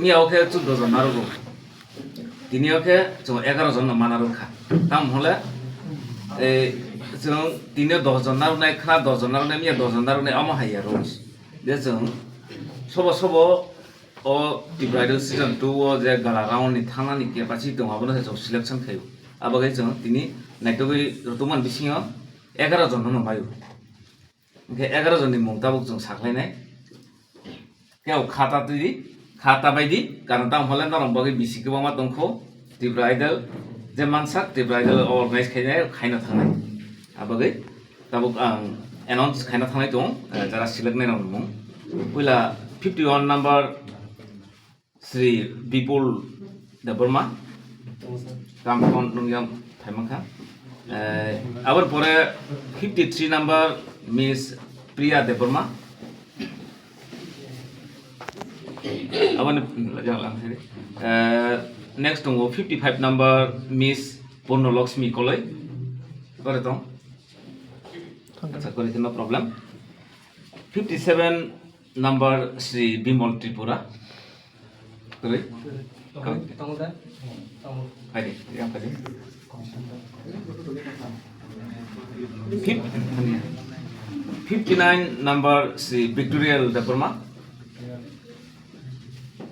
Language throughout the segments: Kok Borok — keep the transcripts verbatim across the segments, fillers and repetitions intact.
Miya o khe chuddo jon narwgo. Tini o khe chwng egaroh jon no ma narwk kha. Tamo hwnle, eh, chwng tini o dos jon narwknai kha, dos jon narwknai, miya dos jon narwknai, omo hai ya rules. Je chwng sobo sobo o Tripura Idol season two o je gala round ni thangnani capacity tongo, abono se chwng selection khaio. Abo khe chwng tini naitugwi rwtwkmani bisingo egaroh jon no maio. Hwnkhe egaroh jonni mung tabuk chwng sakhlainai. Khe o khata twi di, khata bai di, karon tamo hwnle norok bagwi bisi kwbangma tongkho, Tripura Idol, je mansak Tripura Idol organize khainai, khaina thangnai. Abagwi tabuk ang announce khaina thangnai tongo, eh, jara select nai rokni mung. Puila fifty one number Shri Bipul Debbarma, kam phone nung yang phaimang kha. Eh, aboni pore fifty three number Miss Priya Debbarma. Aboni, eh, next tongo fifty five number Miss Purno Lakshmi Koloi. Kore tong? Acha, kore khe no problem. Fifty seven number Shri Bimal Tripura. Kwrwi? Tongo, tongo da? Tongo. Phaidi, yang phaidi. Fif-, fifty nine number Shri Victorial Debbarma.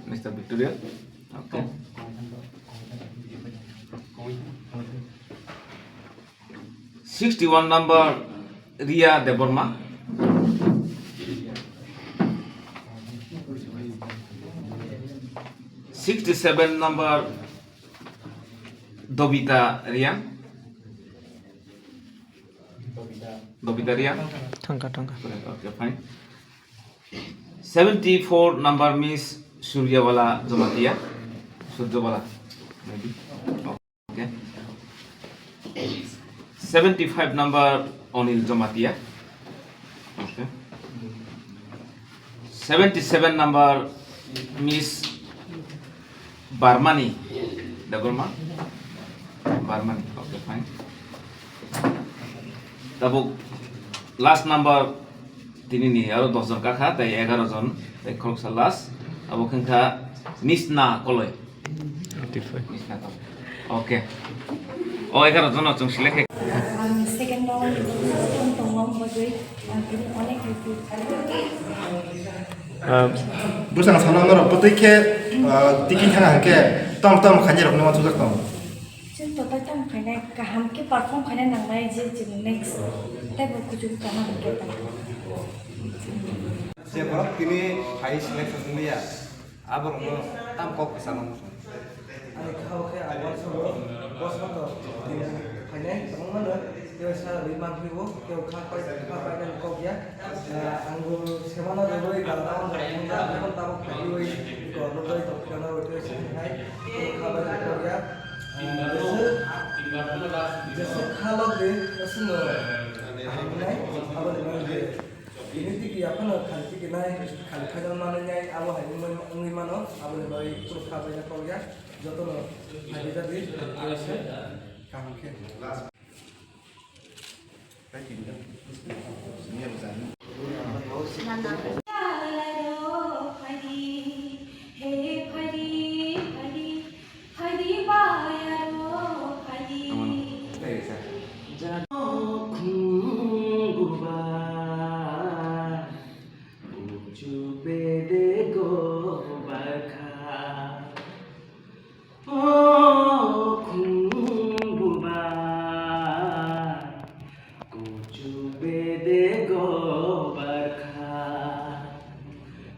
Mister Victorial. Okay. Sixty one number Ria Debbarma. Sixty seven number Dobita Riang. Dobita Riang. Thangka, thangka. Okay, fine. Seventy four number Miss Suryawala Jamatia. Suryawala, maybe. Okay. Seventy five number Anil Jamatia. Okay. Seventy seven number Miss Barmani. Debbarma? Barmani. Okay, fine. Tabuk last number Tini ni aro dos jon kakha, tai egaroh jon, tai khoroksa last. Abo khe wngkha Nisna Koloi. Nisna Koloi. Okay. O egaroh jon no chwng select khe. Ang second round tongmani bagwi, ah, tini onek happy. Ah, bwsano sana norok bwtwi khe, ah, tiki thang hwnkhe tong tong khainai rokno uansukjak tong. Chwng total tamo khainai, kaham khe perform khaina nangnai je chwng next tei bo kuchuk tongna hwnkhe ta. Je borok tini phai selection wngya, aborokno tam kok kwchangma muchung. Ani khao khe ang uansukgo, bosongo tini phainai kwbangmano tei sa rwi manphibo, tei kha pai, kha painani kok ya. Ah, ang bo semano rwui gana wngkha, wngkha, wngkha, tabuk phaiwi, ko, rwui tongphirano rwui tei sini hai, kha bai kok ya. Ah, jeswk, jeswk kha lok di, aswkno kaham wngnai, aboni bagwi je, bini tiki yaphano khali tiki nai, khali khaijak manwi nai, abo hai wngwi, wngwi mano, aboni bagwi kunu kha bai kok ya, jotono phaiwi jadi, kaham khe. O khumbuba, kuchuk bedego barkha,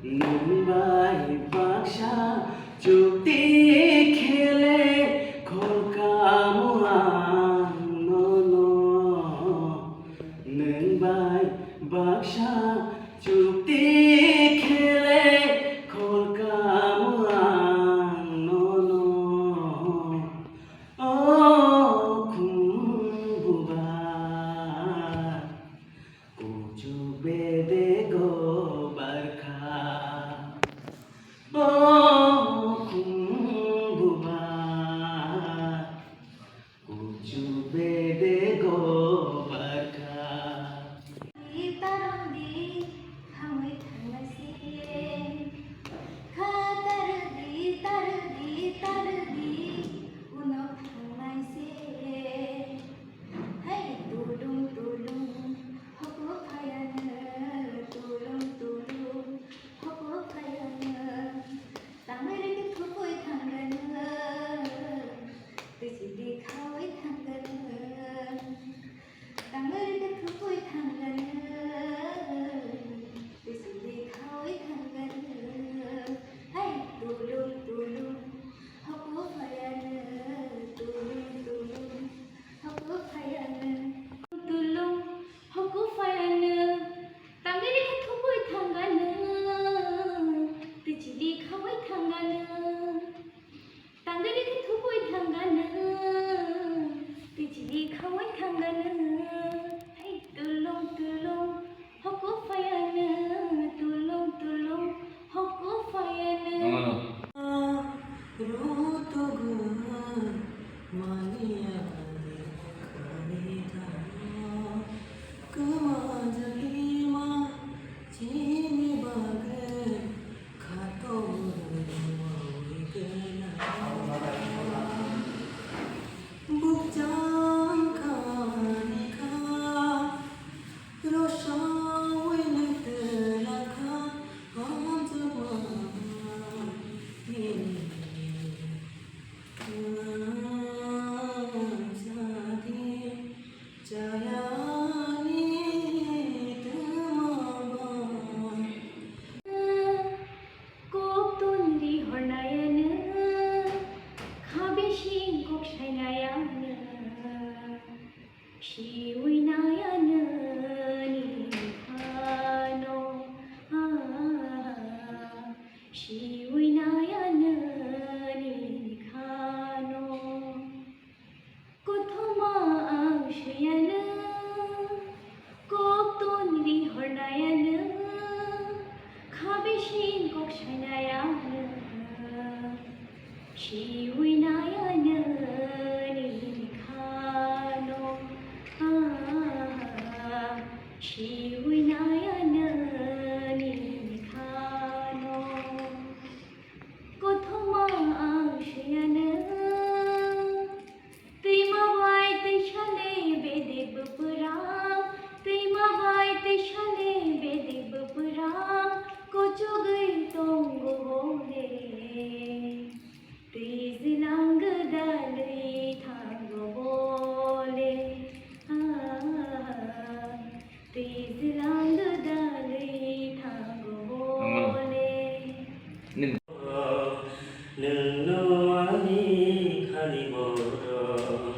nwng bai baksa chukti khele kholkamu ang nono, nwng bai baksa Chukti khele kholkamu ang nono, o khumbuba, kuchuk bedego barkha. O khum Tardi uno thangnai se. Hai tulung tulung hoku phayano, tulung tulung hoku phayano. Tangwi rikhe thupui thangano, twi chili khaui thangano. Tangwi rikhe thupui thangano, twi chili khaui thangano. Hai tulung tulung hoku phayano, tulung tulung hoku phayano. Tulung hoku phayano, tangwi rikhe thupui thangano, twi chili khaui thangano. Tangwi rikhe thupui thangano, twi chili khaui thangano. Hai tulung tulung hoku phayano, tulung tulung hoku phayano. Nangano. Rotogo mania khani thano, kwma jagima chini bagwi. Bukchang khani kha, rosawi nai twla kha, hamjakma nini. Jadi chayani twma ba. Kok twi ri hornayano, kha bising kok sainayano, siwi nayano ni khano, ah, siwi nayano ni khano. Kothoma ang siyano, kok twi ri hornayano, kha bising kok sainayano, siwi nayano ni khano, ah, siwi nayano ni khano. Kothoma ang siyano, twima bai twi sale bedek bwpwrang, twima bai twi sale bedek bwpwrang, kochogwi tongo bole. Twi jwlang gwdalwi thango bole, ah, twi jwlang gwdalwi thango bole. Nwngno ani khani borok.